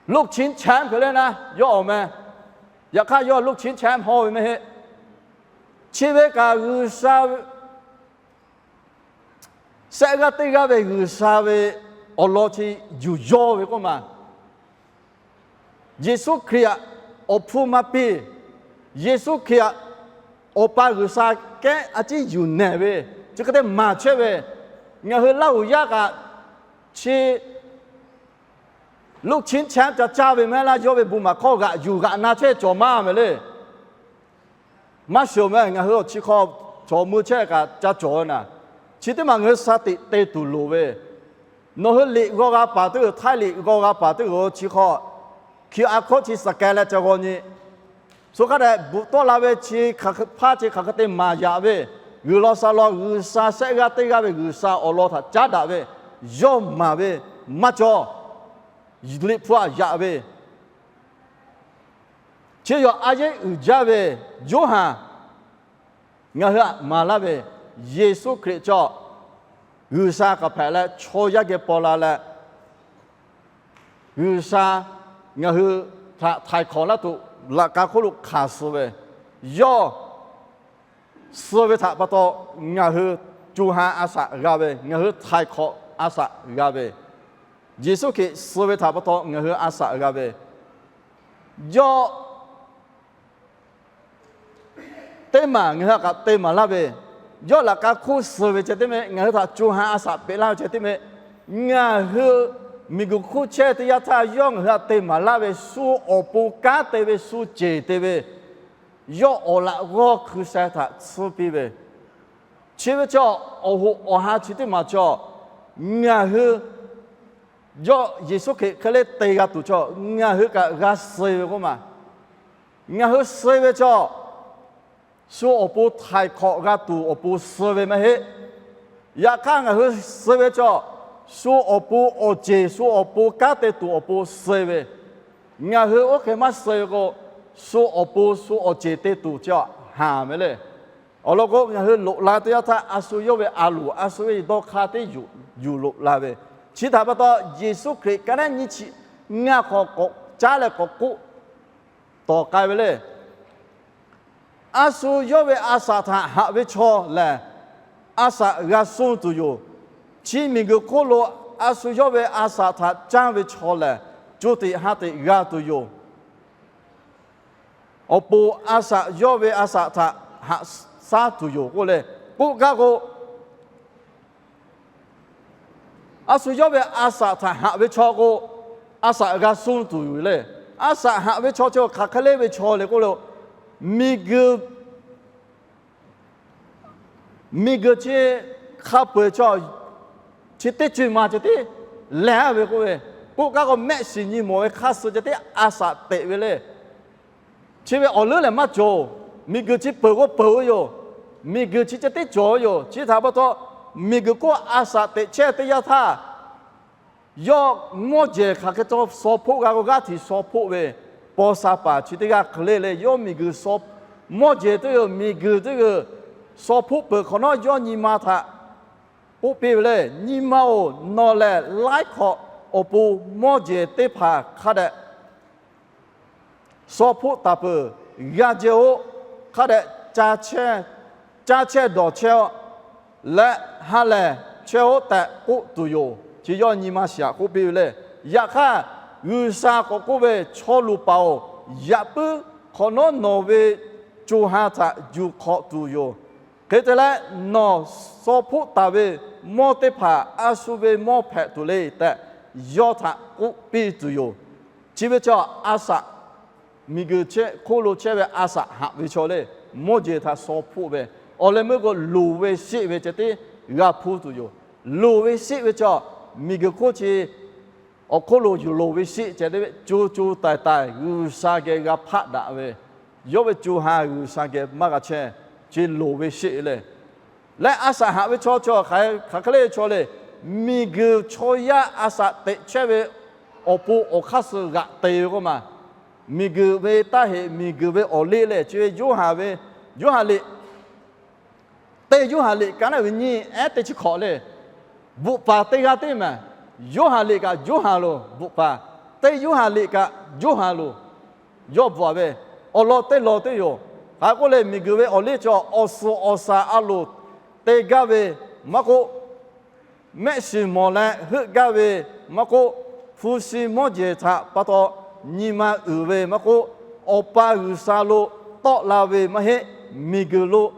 ลูกชิ้นแชมป์ hk'e le naˉ yawˇ awˬ meh. Yaꞈ hk'aˇ yawˇ ลูกชิ้นแชมป์ hawˇ ve maˇ heˆ. Chi ve kaꞈ G'uiˬsha shehˆ g'aˇ teˇ g'aˇ ve G'uiˬsha ve awˬ lawn chi yuˬ yawˇ ve k'oˆ ma. Yeˍsuˆ Hkriꞈ aꞈ awˬ hpfuhˇ maˇ piˇ. Yeˍsuˆ Hkriꞈ aꞈ Awˬ pa G'uiˬsha kehˉ a ciˉ yuˬ nehˬ ve, chi hk'e te maˍ chehˇ ve, ngaˬ hui Laˇhuˍ yaˇ kaꞈ chi ลูกชิ้นแชมป์ ca caˇ ve maˇ heˆ laˇ, yawˇ ve bon maˍ hkawˇ g'aꞈ yuˬ g'aꞈ na chehˇ cawˬ maˇ mehˍ le. Maˇ shuˍ mehˍ, ngaˬ hui awˬ chi hk'aw cawˬ mui chehˇ kaꞈ ca cawˬ ve naˍ. Chi teˇ maˬ ngaˬ hui sha tiꞈ te tuˬ loˍ ve, nawˬ hui liꞈ g'aw g'a paˍ teˇ g'uiˬ, htaiˇ liꞈ g'aw g'a paˍ teˇ g'uiˬ chi hk'aw, QR code chi scan leh ca g'aw nyi. Shu hk'a dehꞈ bvuhꞈ tawˆ la ve chi hk'aˬ hpaˇ chi hk'aˬ hk'e te maˍ yaꞈ ve, G'uiˬ law sha law G'uiˬsha shehˆ g'aˇ teˇ g'aˇ ve G'uiˬsha awˬ lawn htaꞈ caˉ daꞈ ve, yawˇ maˍ ve maˇ cawˬ. Liꞈ hpu aꞈ yaꞈ ve chi yawˬ a yehˉ uiˍ jaˇ ve Yoˇhanˬ ngaˬ hui aꞈ maˍ laˇ ve, Yeˍsuˆ Hkriꞈ cawˬ G'uiˬsha k'aˬ hpehꞈ leh chaw yaˇ geh paw la leh, G'uiˬsha ngaˬ hui htaꞈ htaiˍ hk'awꞈ laˇ tuˬ laꞈ ka hk'oˆ lo hk'aˬ suh ve, yawˇ suh ve htaꞈ pa taw ngaˬ hui co ha a shaꞈ g'a ve, ngaˬ hui htaiˍ hk'awꞈ a shaꞈ g'a ve, Yeˍsuˆ Hkriꞈ suh ve htaꞈ pa taw ngaˬ hui a shaꞈ g'a ve, yawˇ teˇ maˬ ngaˬ hui htaꞈ kaꞈ te maˍ laˇ ve, yawˇ laꞈ ka hk'oˆ suh ve ceh teˇ meh, ngaˬ hui htaꞈ co ha a shaꞈ peꞈ laˇ ve ceh teˇ meh, ngaˬ hui miˬguiˬ hk'oˆ chehˇ teˇ yanˇ htaˇ yawˇ ngaˬ hui htaꞈ te maˍ laˇ ve, shu awˬ pon kanˉ te ve, shu ceˬ te ve, yawˇ awˬ laꞈ g'awˇ hkui sheh htaꞈ tsuhˇ piˇ ve, chi ve chaw awˬ hoꞈ awˬ ha chi teˇ maˬ chaw ngaˬ hui yawˇ Yeˍsuˆ Hkriꞈ hk'e le te g'a tuˬ chaw ngaˬ hui kaꞈ g'a suh ve k'oˆ ma. Ngaˬ hui suh ve chaw shu awˬ pon htaiˍ hk'awꞈ g'a tuˬ awˬ pon suh ve maˇ heˆ. Yaꞈ hk'aˇ ngaˬ hui suh ve chaw shu awˬ pon awˬ ceˬ, shu awˬ pon kanˉ te tuˬ awˬ pon suh ve. Ngaˬ hui oˇ hk'e maˇ suh ve k'o, shu awˬ pon shu awˬ ceˬ te tuˬ chi haˍ ve le. Awˬ lawn k'o, ngaˬ hui loꞈ la teˇ yanˇ htaˇ, a shu yawˇ ve a loˍ, a shu ve dawˇ hk'aˇ teˇ yuˬ yuˬ loꞈ la ve. Chi htaꞈ pa taw, Yeˍsuˆ Hkriꞈ ka naˉ nyiˇ chi ngaˇ hk'aw k'awꞈ caˉ leh k'awꞈ k'oˆ tawˍ k'ai ve le. A shu yawˇ ve a shaꞈ htaꞈ haꞈ ve chaw lehˬ, a shaꞈ g'a suh tuˬ yoˬ. Chi miˬguiˬ hk'oˆ lo a shu yawˇ ve a shaꞈ htaꞈ caˇ ve chaw lehˬ, co tiꞈ ha tiꞈ g'a tuˬ yoˬ. Awˬ pon a shaꞈ yawˇ ve a shaꞈ htaꞈ haꞈ shaˉ tuˬ yoˬ k'oˆ le. K'oˆ gaˇ k'o, a shu yawˇ ve a shaꞈ htaꞈ haꞈ ve chaw k'o, a shaꞈ g'a suh tuˬ yoˬ le. A shaꞈ haꞈ ve chaw chi hk'aˬ hk'e le ve chaw le k'oˆ lo, miˬguiˬ miˬguiˬ chi hk'a peu-eˬ chaw, chi teˇ co ma ceh tiˉ leh ve k'oˆ ve, k'oˆ gaˇ k'o, mehˆ shiˍ nyi mawˬ ve hk'aˇ suh ceh tiˉ a shaꞈ teꞈ ve le. Chi ve awˬ leuˉ lehˬ maˇ cawˬ. Miˬguiˬ chi peuˬ k'o peuˬ ve yoˬ. Miˬguiˬ chi ceh tiˉ cawˬ ve yoˬ. Chi htaꞈ pa taw, miˬguiˬ hk'oˆ a shaꞈ teꞈ chehˇ teˇ yanˇ htaˇ, yawˇ mawˇ jehˬ hk'aˬ hk'e cawˬ shaw hpoˆ g'a k'o, g'aˇ htiꞈ shaw hpoˆ ve paw sha paˍ chi teˇ g'aˇ hk'e le le, yawˇ miˬguiˬ shaw, mawˇ jehˬ teˇ g'aˇ, miˬguiˬ teˇ g'aˇ shaw hpoˆ peuˬ hk'awꞈ nawˉ, yawˇ nyi ma htaꞈ k'oˆ piˇ ve le. Nyi ma-oˬ, nawˬ lehˬ laiˉ hk'awꞈ awˬ pon mawˇ jehˬ teˇ hpaˍ hk'a dehꞈ shaw hpoˆ taˍ peuˬ. G'a jehˬ-oꞈ. Hk'a dehꞈ caˇ chehˇ dawˬ chehˇ-oˆ leh ha lehˬ chehˇ-oˆ tehꞈ k'oˆ tuˬ yoˬ. Chi yawˇ nyi ma shiˍ htaꞈ k'oˆ piˇ ve le. Yaꞈ hk'aˇ, G'uiˬsha k'awꞈ k'oˆ ve, Chaw luˬ paˍ-oˬ, yaꞈ puiˉ hk'awꞈ nawˉ nawˬ ve co ha htaꞈ yuˬ hk'awꞈ tuˬ yoˬ. Hk'e te leh, nawˬ shaw hpoˆ taˍ ve mawˇ teˇ hpaˍ a shu ve mawˇ hpehꞈ tuˬ le tehꞈ, yawˇ htaꞈ k'oˆ piˇ tuˬ yoˬ. Chi ve chaw a shaꞈ, miˬguiˬ hk'oˆ lo chehˇ ve a shaꞈ haꞈ ve chaw le, mawˇ jehˬ htaꞈ shaw hpoˆ ve, awˬ leh meuˇ k'o loˍ ve sheˆ ve ceh tiˉ g'a hpuˇ tuˬ yoˬ. Loˍ ve sheˆ ve chaw, miˬguiˬ hk'oˆ chi awˬ hk'oˆ lo yuˬ loˍ ve sheˆ ceh tiˉ ve co co taiˍ taiˍ G'uiˬsha geh g'a hpaˆ daꞈ ve, yawˇ ve co ha G'uiˬsha geh maˇ g'a chehˇ, chi loˍ ve sheˆ le. Leh a shaꞈ haꞈ ve chaw chi hk'aˬ hk'e le chaw le, miˬguiˬ chaw yaˇ a shaꞈ teꞈ chehˇ ve awˬ pon awˬ hk'aˇ suh g'aꞈ te ve k'oˆ ma. Miˬguiˬ ve taˇ heꞈ, miˬguiˬ ve awˬ liˇ lehˬ, chi ve Yoˇhanˬ ve, Yoˇhanˬ liꞈ, teˇ Yoˇhanˬ liꞈ ka naˉ ve nyiˇ ehˉ teˇ chi hkawꞈ le, bvuhꞈ paˍ teˇ g'aˇ teˇ maˬ, Yoˇhanˬ liꞈ kaꞈ Yoˇhanˬ loˬ bvuhꞈ paˍ, teˇ Yoˇhanˬ liꞈ kaꞈ Yoˇhanˬ loˬ yawˇ bvuhꞈ ve, awˬ lawn teˇ lawn teˇ yoˬ. Hk'aˬ hk'e k'oˆ le, miˬguiˬ ve awˬ liˇ chaw awˬ suhˍ awˬ shaˍ a loˍ te gaˇ ve maˇ k'oˆ, mehˆ shiˍ mawˬ leh heuˆ gaˇ ve maˇ k'oˆ, hpu shi mawˇ jehˬ htaꞈ pa taw nyi ma uiˍ ve maˇ k'oˆ, Awˬ pa G'uiˬsha lo tawˆ la ve maˇ heˆ, miˬguiˬ lo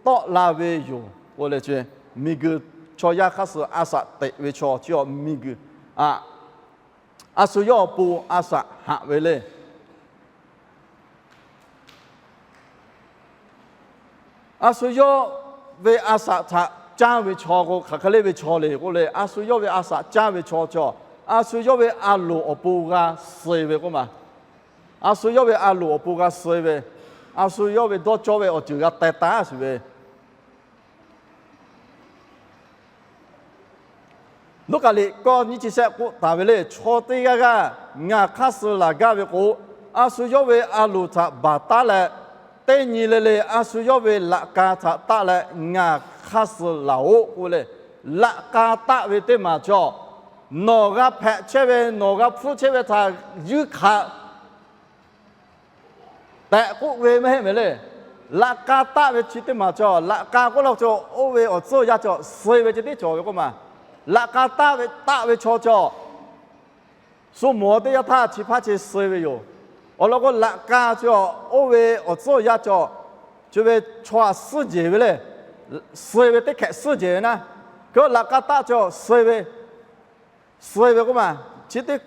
tawˆ la ve yoˬ k'oˆ le. Miˬguiˬ chaw yaˇ hk'aˇ suh a shaꞈ teꞈ ve chaw chi awˬ miˬguiˬ a, a shu yawˇ awˬ pon a shaꞈ haꞈ ve le. A shu yawˇ ve a shaꞈ htaꞈ caˇ ve chaw k'o, hk'aˬ hk'e le ve chaw le k'oˆ le, a shu yawˇ ve a shaꞈ caˇ ve chaw chi, a shu yawˇ ve a loˍ awˬ pon g'a suh ve k'oˆ ma. A shu yawˇ ve a loˍ awˬ pon g'a suh ve, a shu yawˇ ve dawˇ cawˇ ve awˬ ceuˬ g'a teh taˉ shiˍ ve, Luˉkaꞈ liꞈ kawˇ nyiˇ chi shehˆ k'oˆ taˍ ve le, chaw teˇ g'aˇ g'aˇ ngaˬ hk'aˇ suh laˬ gaˇ ve k'o, a shu yawˇ ve a loˍ htaꞈ baˬ taˉ leh, teˇ nyi le le a shu yawˇ ve laꞈ ka htaꞈ taˆ leh ngaˬ hk'aˇ suh laˬ-oꞈ k'oˆ le. Laꞈ ka taˆ ve teˇ maˬ chaw, nawˬ g'a hpehꞈ chehˇ ve, nawˬ g'a hpfuhˇ chehˇ ve htaꞈ yuˇ hkanˍ tehꞈ k'oˆ ve maˇ heˆ mehˍ le. Laꞈ ka taˆ ve chi teˇ maˬ chaw, laꞈ ka k'oˆ la chaw, oˇ ve awˬ tcuhˉ awˬ yanˇ chaw suh ve ceh tiˉ cawˬ ve k'oˆ ma. Laꞈ ka taˆ ve, taˆ ve chaw chaw, shu mawˬ teˇ yanˇ htaˇ chi hpaˇ chi suh ve yoˬ. Awˬ lawn k'o, laꞈ ka chaw, oˇ ve awˬ tcuhˉ awˬ yanˇ chaw, chi ve chaw aꞈ suhˉ jehˬ ve le. Suh ve teˇ hkehꞈ suhˉ jehˬ ve naˉ, hk'e laꞈ ka taˆ chaw suh ve suh ve k'oˆ ma. Chi teˇ,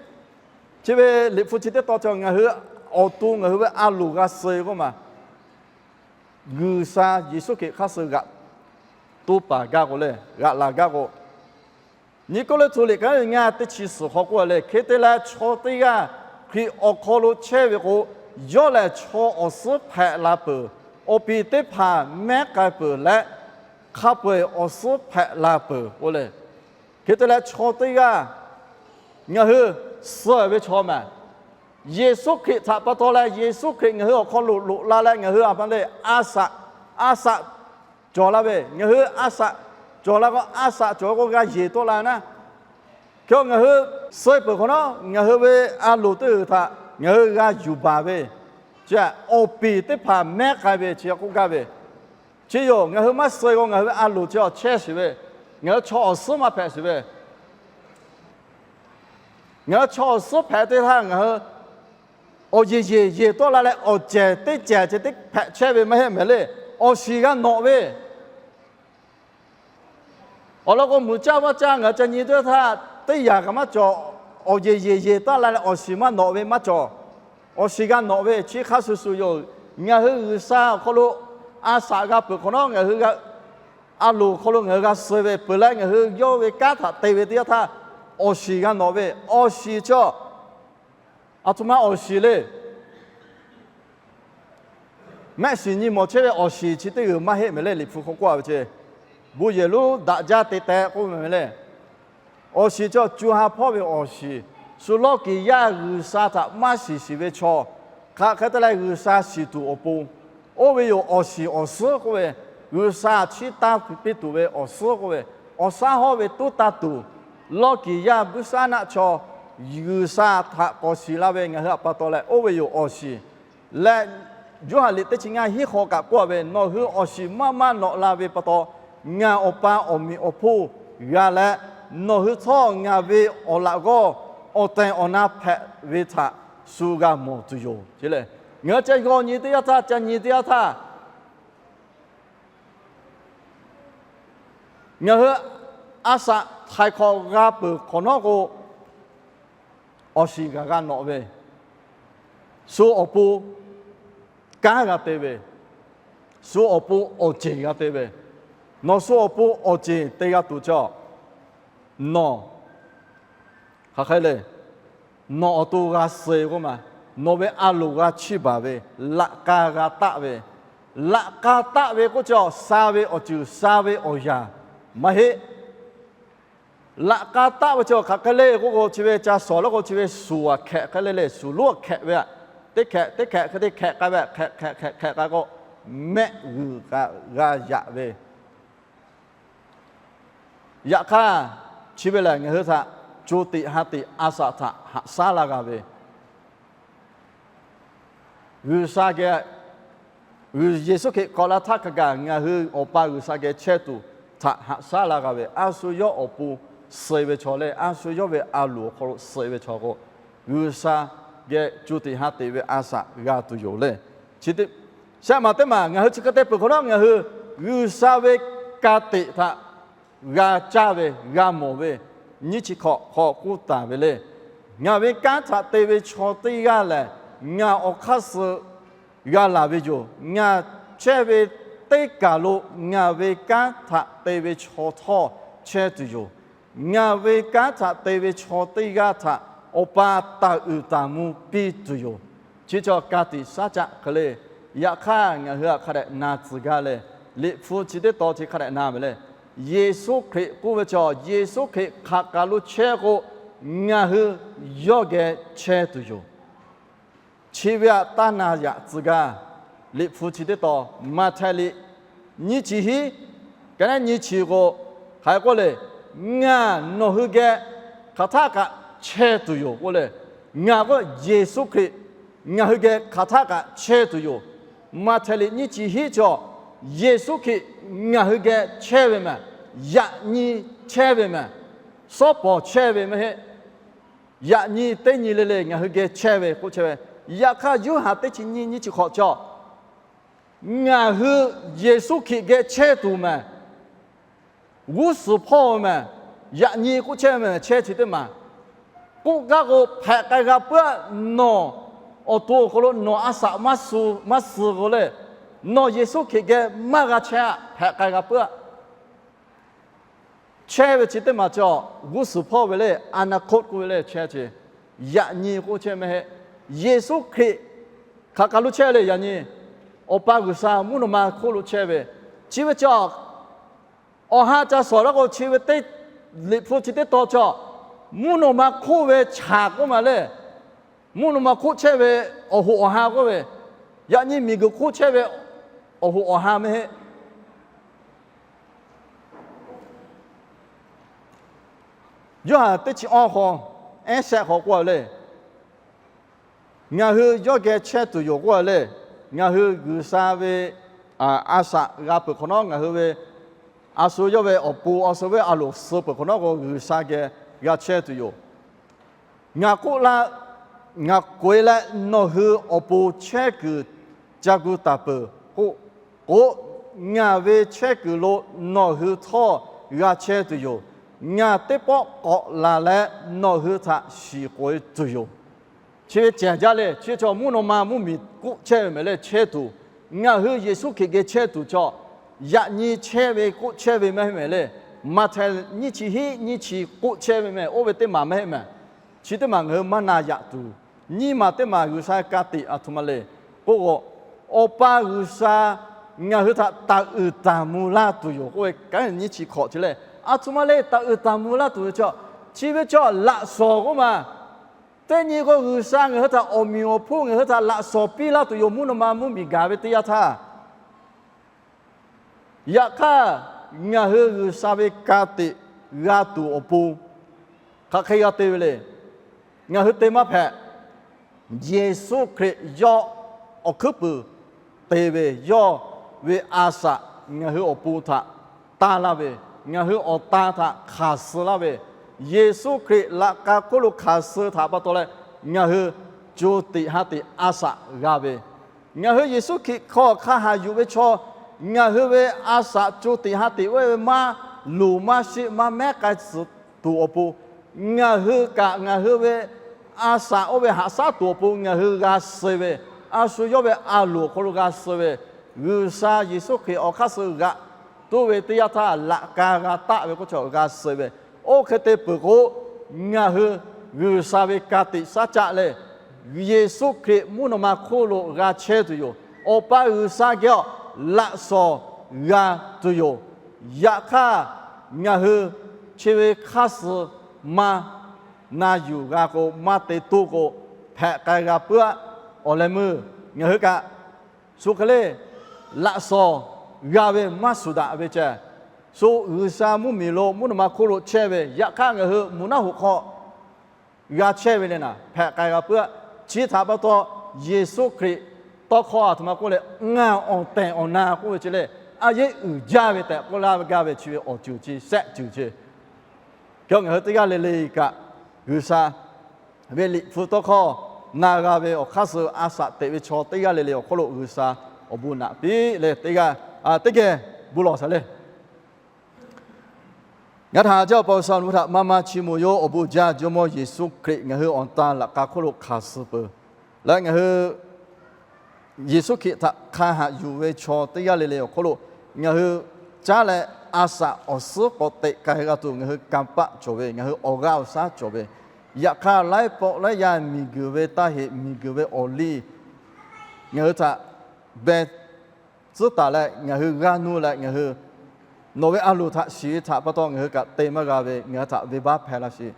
chi ve Liꞈ hpu chi teˇ tawn chaw ngaˬ hui awˬ to ngaˬ hui ve a loˍ g'a suh ve k'oˆ ma. G'uiˬsha Yeˍsuˆ Hkriꞈ hk'aˇ suh g'aꞈ to paˍ gaˇ k'o le, g'aꞈ laˬ gaˇ k'o, Niˆkoˇlaˆsuꞈ liꞈ ka ngaˇ teˇ chi suhˍ hk'aw k'oˆ le, hk'e te leh chaw teˇ g'aˇ Hkriꞈ awˬ hk'aw lo chehˇ ve k'o, yawˇ lehˬ chaw awˬ suhˉ hpehꞈ la peuˬ. Awˬ piˍ teˇ hpaˍ mehˉ k'ai peuˬ leh, hk'a peu-eˬ awˬ suhˉ hpehꞈ la peuˬ k'oˆ le. Hk'e te leh chaw teˇ g'aˇ ngaˬ hui suh ve chaw mehˬ, Yeˍsuˆ Hkriꞈ htaꞈ pa taw leh Yeˍsuˆ Hkriꞈ ngaˬ hui awˬ hk'aw lo loꞈ la leh ngaˬ hui a hpaˇ le a shaꞈ, a shaꞈ cawˬ la ve, ngaˬ hui a shaꞈ cawˬ la k'o, a shaꞈ cawˬ ve k'o g'a yeˬ tawˆ la naˉ. Hk'e ngaˬ hui suh peuˬ hk'awꞈ nawˉ ngaˬ hui ve a loˍ teˇ g'uiˬ htaꞈ ngaˬ hui g'a yuˬ baˬ ve, chi awˬ piˍ teˇ hpaˍ mehˉ k'ai ve chi k'oˆ gaˇ ve. Chi yoˬ, ngaˬ hui maˇ suh k'o ngaˬ hui ve a loˍ chi awˬ chehˇ shiˍ ve, ngaˬ hui chaw awˬ suhˉ maˇ hpehꞈ shiˍ ve, ngaˬ hui chaw awˬ suhˉ hpehꞈ teˇ htaˇ ngaˬ hui awˬ yeˬ yeˬ yeˬ tawˆ la leh awˬ cehˬ teˇ cehˬ ceh teˇ hpehꞈ chehˇ ve maˇ heˆ mehˍ le. Awˬ shiˍ g'a nawꞈ ve, awˬ lawn k'o mvuhˬ caˇ vaˇ caˇ ngaˬ hui ca nyi teˇ htaˇ teˇ yanˇ kaꞈ maˇ cawˬ. Awˬ yeˬ yeˬ yeˬ tawˆ la leh awˬ shiˍ maˇ nawꞈ ve maˇ cawˬ. Awˬ shiˍ g'a nawꞈ ve chi hk'a shuˍ shuˍ yoˬ. Ngaˬ hui G'uiˬsha awˬ hk'aw lo a shaꞈ g'a peuˬ hk'awꞈ nawˉ ngaˬ hui a loˍ hk'aw lo ngaˬ hui g'a suh ve peuˬ leh ngaˬ hui yawˇ ve kanˉ htaꞈ te ve teˇ yanˇ htaˇ awˬ shiˍ g'a nawꞈ ve, awˬ shiˍ chaw, a htoꞈ ma awˬ shiˍ le. Mehˆ shiˍ nyi mawˬ chehˇ ve awˬ shiˍ chi teˇ g'uiˬ maˇ heˆ mehˍ le. Liꞈ hpu hk'aw k'oˆ a ve ce, bon yehˬ lonˉ daꞈ jaˇ te tehꞈ k'oˆ ve mehˍ le. Awˬ shiˍ chaw co ha hpawˇ ve awˬ shiˍ, shu lawˇ kiˍ yaˇ G'uiˬsha htaꞈ maˇ shiˍ shiˍ ve chaw, hk'aˬ hk'e te leh G'uiˬsha shiˍ tuˬ awˬ pon, oˇ ve yoˬ awˬ shiˍ awˬ suhˉ k'oˆ ve, G'uiˬsha chiˇ taˇ piˇ tuˬ ve awˬ suhˉ k'oˆ ve, awˬ shaˉ hawˇ ve tuˉ taˇ tuˬ, lawˇ kiˍ yaˇ buiˇ shaˉ naˆ chaw, G'uiˬsha htaꞈ k'awꞈ shiˍ la ve ngaˬ hui htaꞈ pa taw leh oˇ ve yoˬ awˬ shiˍ. Leh Yoˇhanˬ liꞈ teˇ chi ngaˇ hiˉ hk'aw kaꞈ k'oˆ a ve, nawˬ hui awˬ shiˍ maˇ maˇ nawꞈ la ve pa taw, ngaˬ Awˬ pa awˬ meꞈ awˬ hponˇ g'a leh, nawˬ hui htawˇ ngaˬ ve awˬ laꞈ g'awˇ awˬ tehˬ awˬ na hpehꞈ ve htaꞈ shu g'a mawˬ tuˬ yoˬ ce le. Ngaˬ hui ca g'aw nyi teˇ yanˇ htaˇ, ca nyi teˇ yanˇ htaˇ, ngaˬ hui a shaꞈ htaiˍ hk'awꞈ g'a peuˬ hk'awꞈ nawˉ k'o, awˬ shiˍ gaˬ g'a nawꞈ ve, shu awˬ pon kanˉ g'a te ve, shu awˬ pon awˬ ceˬ g'a te ve, nawˬ shu awˬ pon awˬ ceˬ te g'a tuˬ chaw, nawˬ hk'aˬ hk'e le, nawˬ awˬ to g'a suh k'oˆ ma, nawˬ ve a loˍ g'a chiˇ baˬ ve, laꞈ k'a g'a taˆ ve, laꞈ k'a taˆ ve k'oˆ chi sha ve awˬ ceuˬ sha ve awˬ yanˍ maˇ heˆ. Laꞈ k'a taˆ ve chi hk'aˬ hk'e le k'oˆ k'o, chi ve ca shawˍ la k'o chi ve suˬ aꞈ hkehꞈ hk'e le le, suˬ lonˉ aꞈ hkehꞈ ve aꞈ, teˇ hkehꞈ teˇ hkehꞈ hk'e te hkehꞈ k'ai ve, hkehꞈ hkehꞈ hkehꞈ hkehꞈ k'ai k'o, mehˆ g'uiˬ g'a yaꞈ ve. Yaꞈ hk'aˇ, chi ve lehˬ ngaˬ hui htaꞈ co tiꞈ ha tiꞈ a shaꞈ htaꞈ haꞈ shaˉ laˇ g'a ve, G'uiˬsha geh, Yeˍsuˆ Hkriꞈ k'awꞈ la htaˇ hk'a gaˬ ngaˬ hui Awˬ pa G'uiˬsha geh chehˇ tuˬ htaꞈ haꞈ shaˉ laˇ g'a ve, a shu yawˇ awˬ pon suh ve chaw le, a shu yawˇ ve a loˍ awˬ hk'aw lo suh ve chaw k'o, G'uiˬsha geh co tiꞈ ha tiꞈ ve a shaꞈ g'a tuˬ yoˬ le. Chi teˇ, shehˆ maˬ teˇ maˬ ngaˬ hui chi hk'e te peuˬ hk'awꞈ nawˉ ngaˬ hui G'uiˬsha ve ka tiꞈ htaꞈ g'a caˇ ve, g'a mawˬ ve, nyiˇ chi hk'awꞈ hk'aw k'oˆ taˍ ve le. Ngaˬ ve kanˉ htaꞈ te ve chaw teˇ g'aˇ lehˬ, ngaˬ awˬ hk'aˇ suh g'a laˬ ve yoˬ. Ngaˬ chehˇ ve teˇ kaˬ lo ngaˬ ve kanˉ htaꞈ te ve chaw htawˇ chehˇ tuˬ yoˬ. Ngaˬ ve kanˉ htaꞈ te ve chaw teˇ g'aˇ htaꞈ Awˬ pa taˍ uiˍ taˍ mvuh piˇ tuˬ yoˬ. Chi chaw ka tiꞈ shaˉ caˆ hk'e le. Yaꞈ hk'aˇ, ngaˬ hui htaꞈ hk'a dehꞈ na tcuh gaˇ leh, Liꞈ hpu chi teˇ taw chi hk'a dehꞈ na ve le. Yeˍsuˆ Hkriꞈ k'oˆ ve chaw, Yeˍsuˆ Hkriꞈ hk'aˬ kaˬ lo chehˇ k'o, ngaˬ hui yawˇ geh chehˇ tuˬ yoˬ. Chi ve htaꞈ taˇ na yaꞈ tcuh gaˇ. Liꞈ hpu chi teˇ taw, Maꞈhtehˍ liꞈ nyiˇ chi hiˉ, ka neˉ nyiˇ chi k'o, hk'aˬ hk'e k'oˆ le, ngaˬ nawˬ hui geh hk'aˬ htaˆ kaꞈ chehˇ tuˬ yoˬ k'oˆ le. Ngaˬ k'o Yeˍsuˆ Hkriꞈ ngaˬ hui geh hk'aˬ htaˆ kaꞈ chehˇ tuˬ yoˬ. Maꞈhtehˍ liꞈ nyiˇ chi hiˉ chaw, Yeˍsuˆ Hkriꞈ ngaˬ hui geh chehˇ ve mehˬ, yaꞈ nyi chehˇ ve mehˬ, shawˉ pawˍ chehˇ ve maˇ heˆ. Yaꞈ nyi teˇ nyi le le ngaˬ hui geh chehˇ ve k'oˆ chehˇ ve. Yaꞈ hk'aˇ, Yoˇhanˬ teˇ chi nyiˇ nyiˇ chi hk'awꞈ chaw, ngaˬ hui Yeˍsuˆ Hkriꞈ geh chehˇ tuˬ mehˬ, g'uˇ suhˍ hpawˇ ve mehˬ, yaꞈ nyi k'oˆ chehˇ ve mehˬ chehˇ chi teˇ maˬ. K'oˆ gaˇ k'o, hpehꞈ k'ai g'a puiˉ-aˆ. Nawˬ awˬ to awˬ hk'aw lo nawˬ a shaꞈ maˇ suh, maˇ suh k'o le, nawˬ Yeˍsuˆ Hkriꞈ geh maˇ g'a chehˇ-aˆ. Hpehꞈ k'ai g'a puiˉ-aˆ. Chehˇ ve chi teˇ maˬ chaw, g'uˇ suhˍ hpawˇ ve le, อนาคต k'oˆ ve le chehˇ chi, yaꞈ nyi k'oˆ chehˇ maˇ heˆ. Yeˍsuˆ Hkriꞈ hk'aˬ kaˬ lo chehˇ le yaꞈ nyi, Awˬ pa G'uiˬsha mvuhˇ naw ma hk'oˆ lo chehˇ ve, chi ve chaw, awˬ ha ca shawˍ laˇ k'o chi ve teˇ Liꞈ hpu chi teˇ tawn chaw, mvuhˇ naw ma hk'oˆ ve chaꞈ k'oˆ ma le. Mvuhˇ naw ma hk'oˆ chehˇ ve awˬ hoꞈ awˬ ha k'oˆ ve, yaꞈ nyi miˬ guiˬ hk'oˆ chehˇ ve awˬ hoꞈ awˬ ha mehˆ heˆ. Yoˇhanˬ teˇ chi awˇ hk'aw, ehˉ shehˆ hk'aw k'oˆ a le. Ngaˬ hui yawˇ geh chehˇ tuˬ yoˬ k'oˆ a le. Ngaˬ hui G'uiˬsha ve a shaꞈ g'a peuˬ hk'awꞈ nawˉ, ngaˬ hui ve a shu yawˇ ve awˬ pon a shu ve a loˍ suh peuˬ hk'awꞈ nawˉ k'o, G'uiˬsha geh g'a chehˇ tuˬ yoˬ. Ngaˬ k'oˆ laˇ, ngaˬ k'oꞈ-e leh nawˬ hui awˬ pon chehˇ kuiˬ ca gu taˍ peuˬ k'oˆ, k'o, ngaˬ ve chehˇ kuiˬ lo nawˬ hui htawˇ g'a chehˇ tuˬ yoˬ. Ngaˬ teˇ pawˆ k'awꞈ laˬ leh nawˬ hui htaꞈ shiˍ k'oꞈ-e tuˬ yoˬ. Chi ve cehˬ jaˇ le. Chi ve chaw mvuhˇ naw ma mvuhˇmiˬ k'oˆ chehˇ ve mehˍ le, chehˇ tuˬ. Ngaˬ hui Yeˍsuˆ Hkriꞈ geh chehˇ tuˬ chaw, yaꞈ nyi chehˇ ve k'oˆ chehˇ ve maˇ heˆ mehˍ le. Maꞈhtehˍ nyiˇ chi hiˆ nyiˇ chi k'oˆ chehˇ ve mehˍ, oˇ ve teˇ maˬ maˇ heˆ mehˍ. Chi teˇ maˬ ngaˬ hui maˇ na yaꞈ tuˬ, nyiˇ maˬ teˇ maˬ G'uiˬsha ka tiꞈ a htoꞈ ma le k'oˆ k'o, Awˬ pa G'uiˬsha ngaˬ hui htaꞈ taˍ uiˍ taˍ mvuh laˇ tuˬ yoˬ k'oˆ ve kanˉ nyiˇ chi hk'awꞈ chi le. A htoꞈ ma le taˍ uiˍ taˍ mvuh laˇ tuˬ ve chaw, chi ve chaw laꞈ shawnˍ k'oˆ ma. Teˇ nyi k'o, G'uiˬsha ngaˬ hui htaꞈ awˬ meꞈ awˬ hponˇ ngaˬ hui htaꞈ laꞈ shawnˍ piˇ laˇ tuˬ yoˬ, mvuhˇ naw ma mvuhˇmiˬ gaˬ ve teˇ yanˇ htaˇ. Yaꞈ hk'aˇ, ngaˬ hui G'uiˬsha ve ka tiꞈ g'a tuˬ awˬ pon hk'aˬ hk'e g'a te ve le. Ngaˬ hui te maˇ hpehꞈ. Yeˍsuˆ Hkriꞈ yawˇ awˬ hkuiˉ puiˍ te ve, yawˇ ve a shaꞈ ngaˬ hui awˬ pon htaꞈ tanˇ laˇ ve, ngaˬ hui awˬ tan htaꞈ hk'aˬ suh laˇ ve, Yeˍsuˆ Hkriꞈ laꞈ ka hk'oˆ lo hk'aˬ suh htaꞈ pa taw leh ngaˬ hui co tiꞈ ha tiꞈ a shaꞈ g'a ve, ngaˬ hui Yeˍsuˆ Hkriꞈ hk'aw hk'a haˍ yuˬ ve chaw, ngaˬ hui ve a shaꞈ co tiꞈ ha tiꞈ oˇ ve maˇ luˬ maˇ shiˆ maˇ mehˉ k'ai tcuh tuˬ awˬ pon, ngaˬ hui kaꞈ ngaˬ hui ve a shaꞈ oˇ ve haꞈ shaˉ tuˬ awˬ pon ngaˬ hui g'a suh ve, a shu yawˇ ve a loˍ awˬ hk'aw lo g'a suh ve, G'uiˬsha Yeˍsuˆ Hkriꞈ awˬ hk'aˇ suh g'aꞈ toˇ ve teˇ yanˇ htaˇ laꞈ ka g'a taˆ ve k'oˆ chaw g'a suh ve, oˇ hk'e te peuˬ k'o, ngaˬ hui G'uiˬsha ve ka tiꞈ shaˉ caˆ leh, Yeˍsuˆ Hkriꞈ mvuhˇ naw ma hk'oˆ lo g'a chehˇ tuˬ yoˬ. Awˬ pa G'uiˬsha geh awˬ laꞈ shawnˍ g'a tuˬ yoˬ. Yaꞈ hk'aˇ, ngaˬ hui chi ve hk'aˇ suh maˇ na yuˬ g'a k'o, maˇ te toˇ k'o, hpehꞈ k'ai g'a puiˉ-aˆ. Awˬ leh meuˇ ngaˬ hui kaꞈ shu hk'e le, laꞈ shawnˍ g'a ve maˇ shuˍ daꞈ ve ceh, shu G'uiˬsha mvuhˇmiˬ lo mvuhˇ naw ma hk'oˆ lo chehˇ ve, yaꞈ hk'aˇ ngaˬ hui mvuhˇ naˆ hoꞈ hk'aw g'a chehˇ ve le naˍ, hpehꞈ k'ai g'a puiˉ-aˆ. Chi htaꞈ pa taw, Yeˍsuˆ Hkriꞈ tawˇ hkawˇ a htoꞈ ma k'oˆ leh, ngaˬ awˬ tehˬ awˬ na k'oˆ ve chi lehˬ, a yeˉ uiˍ jaˇ ve tehꞈ k'oˆ laˇ ve gaˇ ve chi ve awˬ ceuˬ chi shehˆ ceuˬ chi. Hk'e ngaˬ hui teˇ g'aˇ le le kaꞈ, G'uiˬsha ve Liꞈ hpu tawˇ hkawˇ na g'a ve awˬ hk'aˇ suh a shaꞈ teꞈ ve chaw teˇ g'aˇ le le awˬ hk'oˆ lo G'uiˬsha awˬ bon naꞈ piˇ leh teˇ g'aˇ, teˇ geh bon lawˬ shaˍ le. Ngaˬ htaꞈ haꞈ jaˇ Awˬ pa G'uiˬsha, nawˬ hui htaꞈ maˇ maˇ chiˇ mvuh yoˬ. Awˬ bon jaˇ Jawˇmawˇ Yeˍsuˆ Hkriꞈ ngaˬ hui awˬ tan laꞈ k'a hk'oˆ lo hk'aˬ suh peuˬ leh, ngaˬ hui Yeˍsuˆ Hkriꞈ htaꞈ hk'a haꞈ yuˬ ve chaw teˇ g'aˇ le le awˬ hk'oˆ lo ngaˬ hui caˉ leh a shaꞈ awˬ suhˉ k'awꞈ teꞈ k'ai g'a tuˬ ngaˬ hui kanˇ paˆ cawˬ ve, ngaˬ hui awˬ g'aˇ awˬ shaˉ cawˬ ve, yaꞈ hk'aˇ laiˉ pawˆ laiˉ yaˇ miˬguiˬ ve taˇ heꞈ, miˬguiˬ ve awˬ liˇ ngaˬ hui htaꞈ beh tcuhˉ taˍ leh ngaˬ hui g'aˇ nuˇ leh ngaˬ hui nawˬ ve a loˍ htaꞈ shiˍ ve htaꞈ pa taw ngaˬ hui kaꞈ te maˇ g'a ve, ngaˬ hui htaꞈ venˇbaˆ hpehˇ laˇ sheˍ.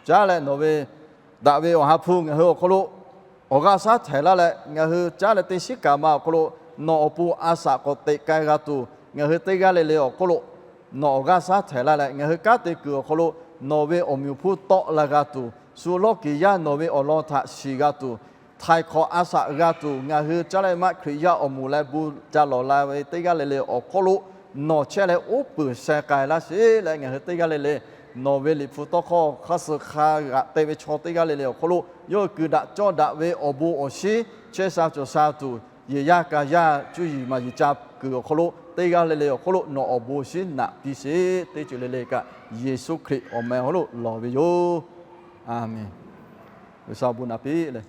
Caˉ leh nawˬ ve daꞈ ve awˬ ha hpu ngaˬ hui awˬ hk'aw lo awˬ g'aˇ shaˉ htehˍ laˇ leh, ngaˬ hui caˉ leh teˇ shiˉ kaꞈ ma awˬ hk'aw lo nawˬ awˬ pon a shaꞈ k'awꞈ teꞈ k'ai g'a tuˬ, ngaˬ hui teˇ g'aˇ le le awˬ hk'oˆ lo nawˬ awˬ g'aˇ shaˉ htehˍ laˇ leh, ngaˬ hui kanˉ te kuiˬ awˬ hk'aw lo nawˬ ve awˬ meꞈ awˬ hponˇ tawˆ la g'a tuˬ, shu lawˇ kiˍ yaˇ nawˬ ve awˬ lawn htaꞈ shiˍ g'a tuˬ, htaiˍ hk'awꞈ a shaꞈ g'a tuˬ, ngaˬ hui caˉ leh maˇ Hkriꞈ yaˇ awˬ moˍ leh bon ca lawˬ la ve teˇ g'aˇ le le awˬ hk'oˆ lo nawˬ chehˇ leh uˉ peunˍ sheh k'ai laˇ sheˍ leh, ngaˬ hui teˇ g'aˇ le le nawˬ ve Liꞈ hpu tawˇ hkawˇ hk'aˇ suh hk'a g'aꞈ te ve chaw teˇ g'aˇ le le awˬ hk'oˆ lo yawˇ hui kuiˬ daꞈ cawˇ daꞈ ve awˬ bon awˬ shinˉ chehˇ sha cawˬ sha tuˬ, yehˬ yaˇ ka yaˇ cuˇ yiˍ maˍ yiˍ ca kuiˬ awˬ hk'aw lo teˇ g'aˇ le le awˬ hk'oˆ lo nawˬ awˬ bon awˬ shinˉ naꞈ piˇ sheˍ. Teˇ ceuˬ le le kaꞈ Yeˍsuˆ Hkriꞈ awˬ meh awˬ hk'aw lo lawˬ ve yoˬ. A menˍ. G'uiˬsha awˬ bon naꞈ piˇ leh